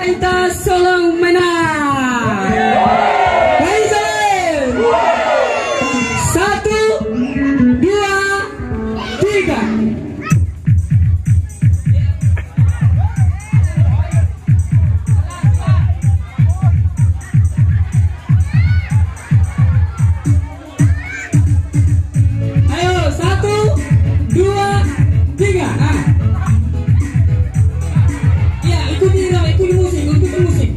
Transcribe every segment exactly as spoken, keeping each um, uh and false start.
Ita solong menang. Baik, salam. Satu, dua, tiga. Ayo, satu, dua, tiga. Ah. Iya, ikuti irama, ikuti musik, ikuti musik.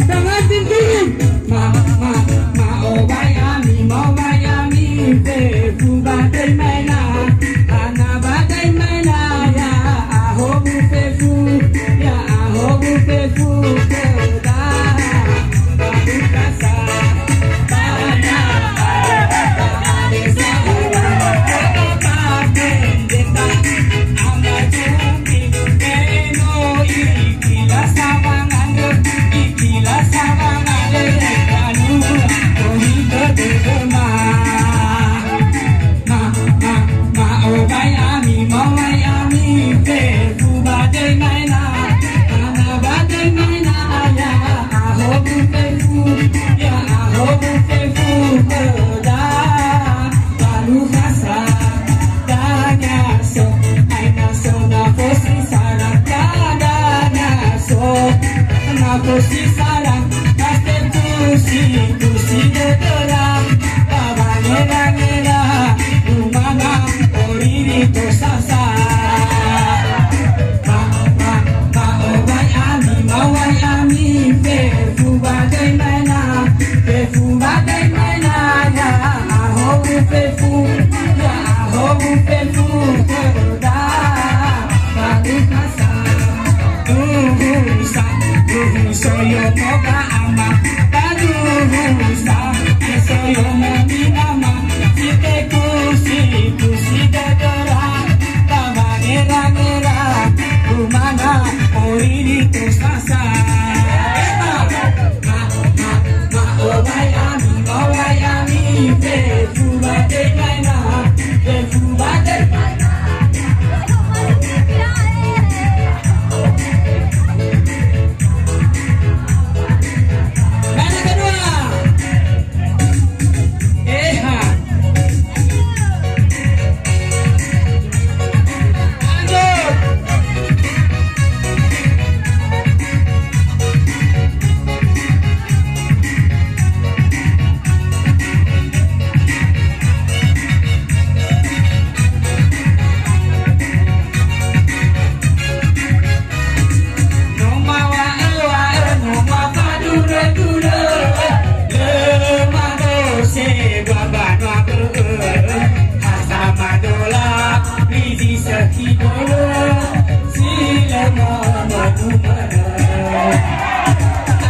Dengan tinting. Ma, ma, ma, obai ami, ma, obai ami, fefu ba döi maena, hana ba döi maena, ya'ahowu fefu, ya'ahowu fefu, khöda, ba lukasa, ba na, ba desa, ba pendeta, ama jumbi, eno i Ikila sawangandrö, ikila sawangandrö, banua tohi tödöma. Ma, ma, ma, obai ami, ma obai ami, fefu ba döi maena, hana ba döi maena, ya'ahowu fefu, ya'ahowu fefu, khöda. Ba lukasa, dania so, aina so na fosi sara, dania so, na fosi sara, pasti tusi, tusi dödöra, ba wangera-ngera, umana, oriri to sasa. Ma, ma, ma, obai ami, ma obai ami, fefu ba döi maena, fefu ba döi maena, ya'ahowu fefu, ya'ahowu fefu, khöda, ba lukasa, duhusa, duhusa yo moga ama, ba duhusa, eso yo momi ama, si teku, si ku, si dödöra, ba wangera-ngera, umana, oriri to sasa. Ma, ma, ma, obai ami, obai ami, fefu ba döi maena, fefu ba döi maena. Mana kedua? Eha. Lanjut. No mawa'ö-wa'ö, no mafadurö-durö, lö mado sebua mbanua bö'ö, ha samadola, rizi sökhi bölö, si lö mono numönö.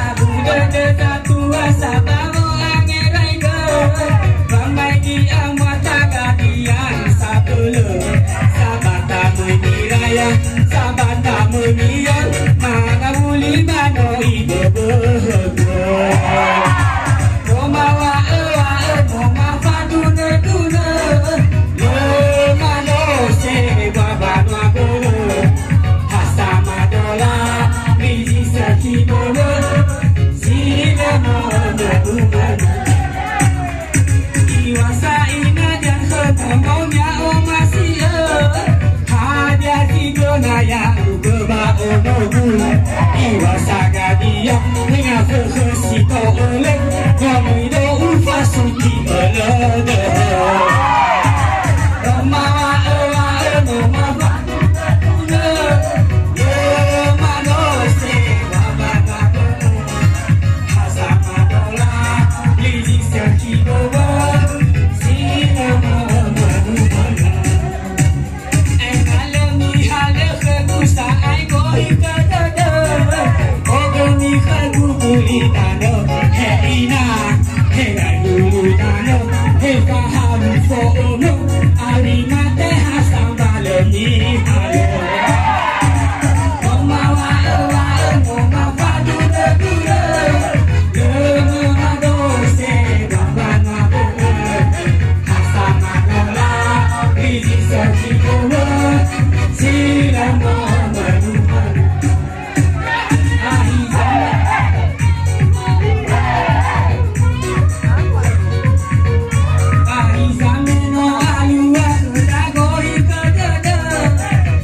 Abu dödö zatua sabawo angeraigö, wamaigi ama tagadian sabölö, sabata möi mira Sabata menion, mana muli mano iböböhögö. No mawa'ö-wa'ö, no mafadunö-dunö. Lö manose ba banua bölö. Ha samadola, mizi sakhi bölö. Si lö mönö-mönö. Iŵa'ö ina dan khöda monia omasi'ö. Hadia zi göna ya'ugö ba onogu. Iŵa'ö gadia, tenga fökhö si to'ölö. Nomöi do ufasuki ölö döhö. Roma wa'ö-wa'ö, no mafa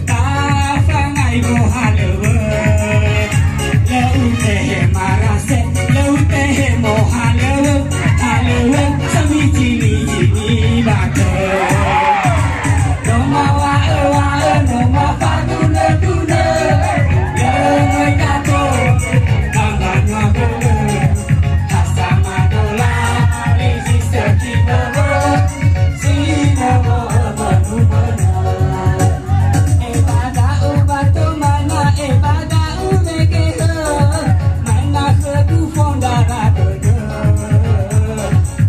Tafangai mohalöŵö, lö utehe marase, lö utehe mohalöŵö, halöŵö, samiji-miji nibatö. No mawa'ö-wa'ö, no mafadunö-dunö, lö möi dato, ba mbanua bölö. Ha samadola, mizi sakhi bölö, si lö mönö-mönö. Ebada'u ba tomana, ebada'u mege hö, maena khögu fondara dödö.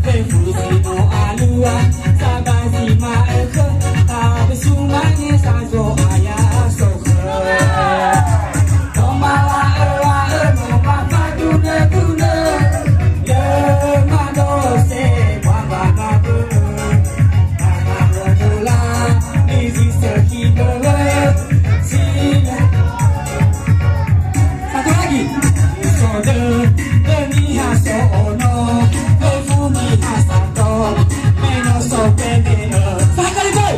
Fefu zi no alua, saba zi ma'ökhö, tabe sumange sa Zo'aya sokhö. No mawa'ö-wa'ö, no mafadunö-dunö, lö manose ba mbanua bölö. Satu lagi. Uso dödö niha so ono, fefu niha sato, me no so bene'ö. Sakali gol.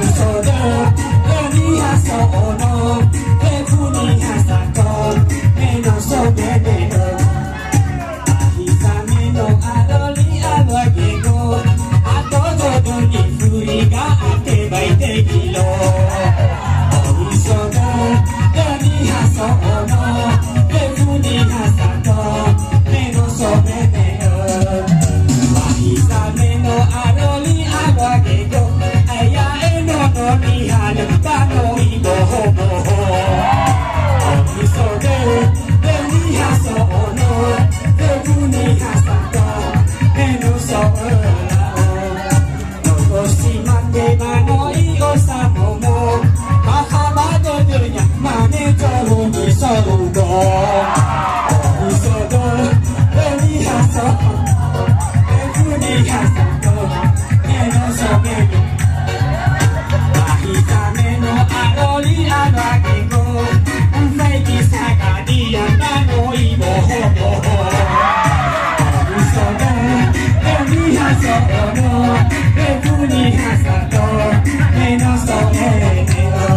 Uso dödö niha so ono, fefu niha sato, me no so bene'ö. Ahiza me no alo li alua gego, ato dödö nifuri ga'ate ba ite gilo. Omi so dödö niha so ono, fefu niha sato, me no so bene'ö. Ahiza me no alo li alua gego, aya'e nono niha lö ba no ibohoboho. Omi so dödö, Niha so ono, fefu niha sato, me no so öla'ö. Nono si mate ba no i'osa momo, bakha ba dödönia, mane zorugi sorugo. Uso dödö niha so ono, fefu niha sato, me no so me Ahiza me no alo li alua gego, ufaigi sagadia ba no ibohoboho. Uso dödö niha so ono, fefu niha sato, me no so bene'ö.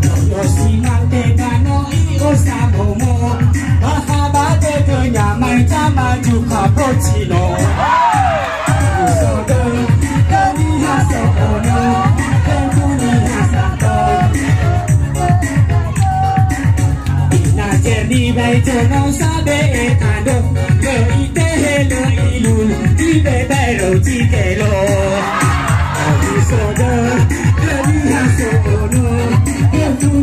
Nono si mate ba no i'osa momo, bakha ba dödönia mai zamaju kapotino. Ina Jerni bai zono sabe'e tando, lö itehe lö ilulu, ibebae ro zikelo. Sodo, niha sono,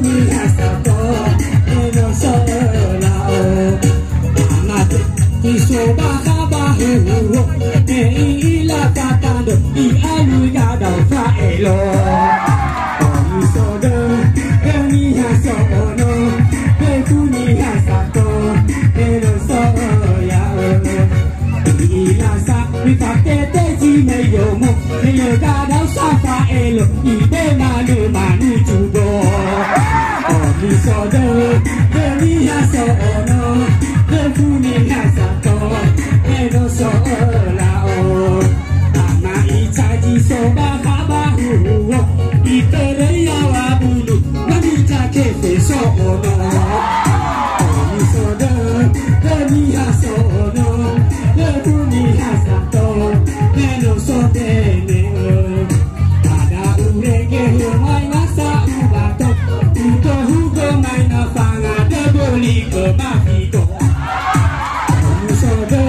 niha sato, ino sola o. Mate, iso bakha ba huhuo, me i'ila fatando, i'alu ya'aga fa'elo. Isodo, Ibe malu-malu jugo. Oni so dö, dö niha so ono, dö fu niha sato, me no so öla'o. Ama icaji so ba habahuo, itöröi yaŵa bulu, mamita kefe so ono. Oni so dö, dö niha so ono, dö fu niha sato, me no so tene'ö. Ada urege hemai masa ubato, utohugo mai na fanga deboli ke mafito. Uso de,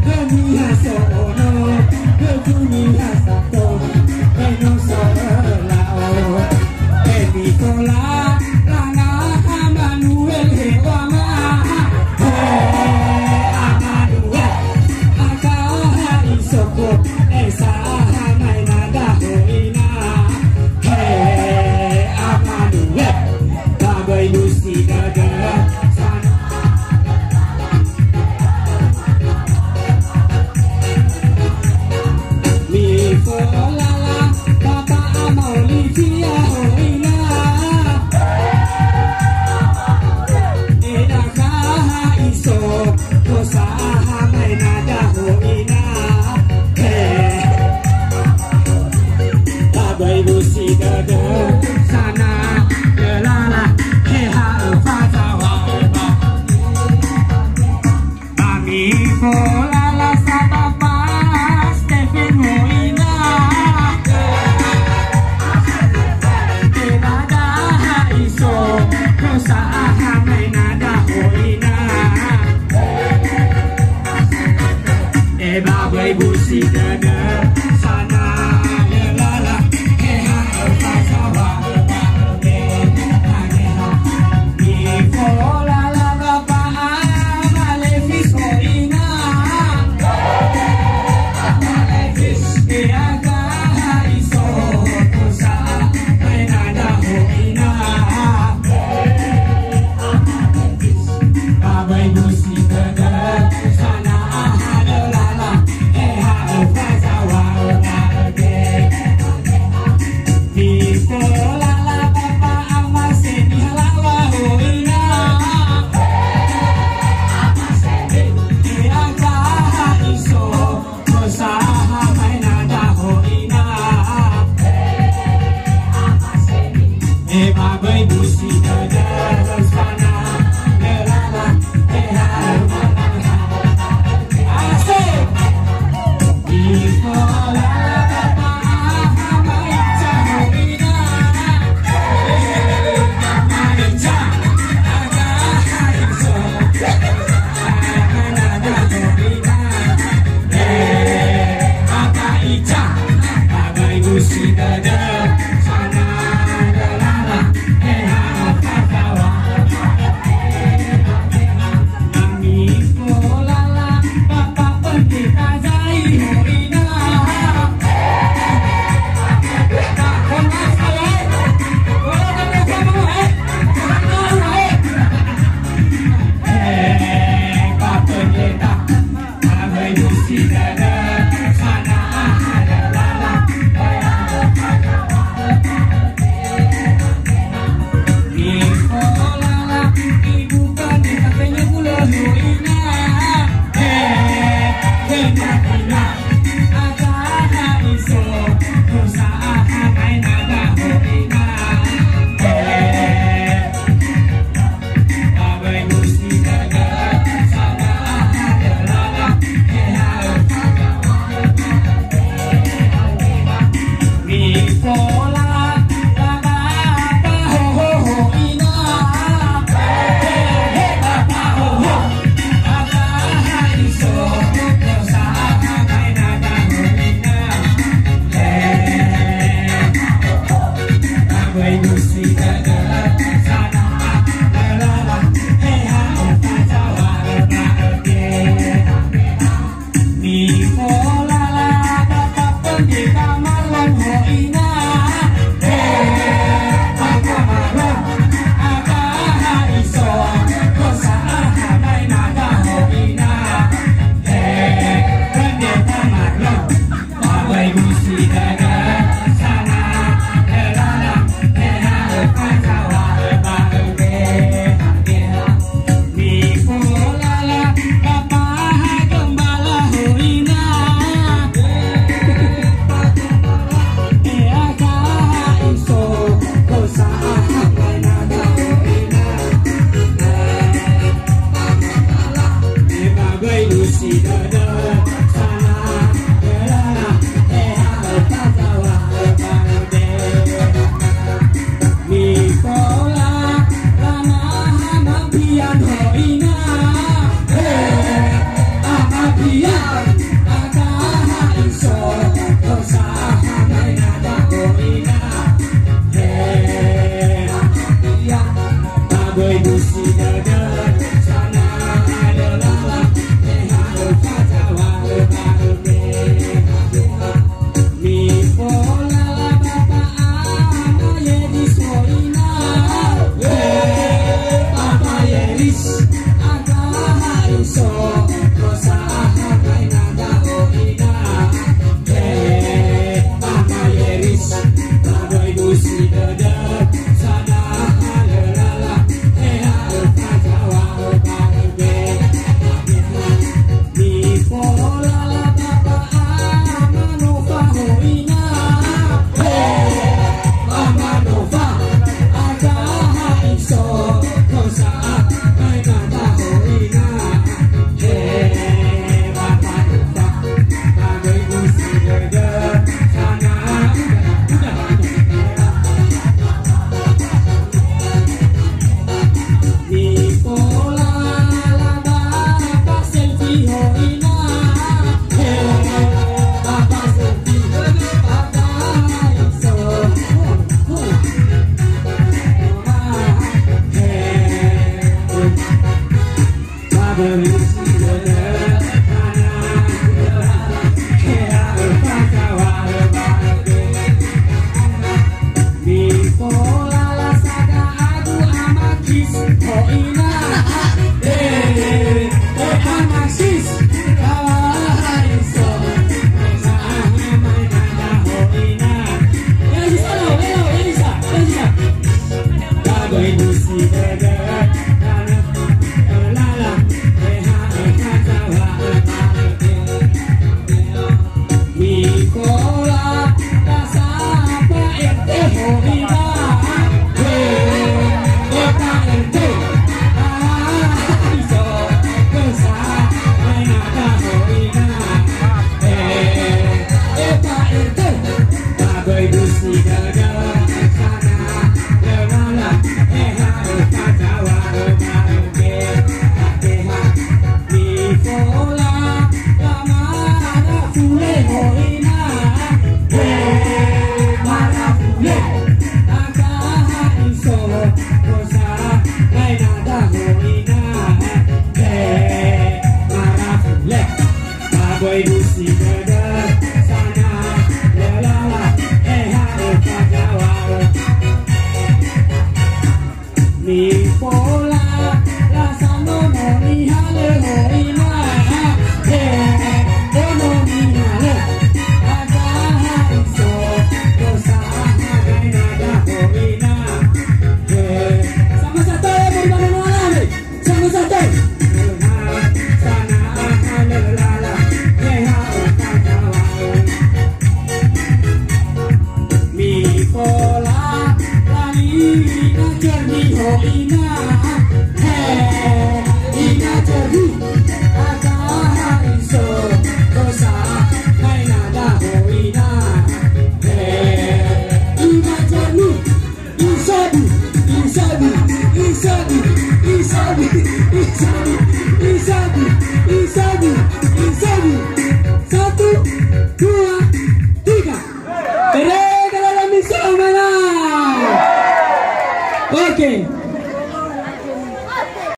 demi haso ono, demi hasato, eno so lao. Emi tola, lana Amanuel he wama. He Amanuel, akaha isoko, esa aha mai nada hoina. He Amanuel, babai lusi dada sana. Mifolala, Papa Ama Olivia hoina. Eda kaha iso, kosa aha mai nada hoina. He. Babai busi dada sana, lelala, he ha fazawa. Mami folala sababa Stephen hoina. Tebada ha iso, kosa aha mai nada hoina. Eba böi busi dada sana, lelala, he ha fazawa.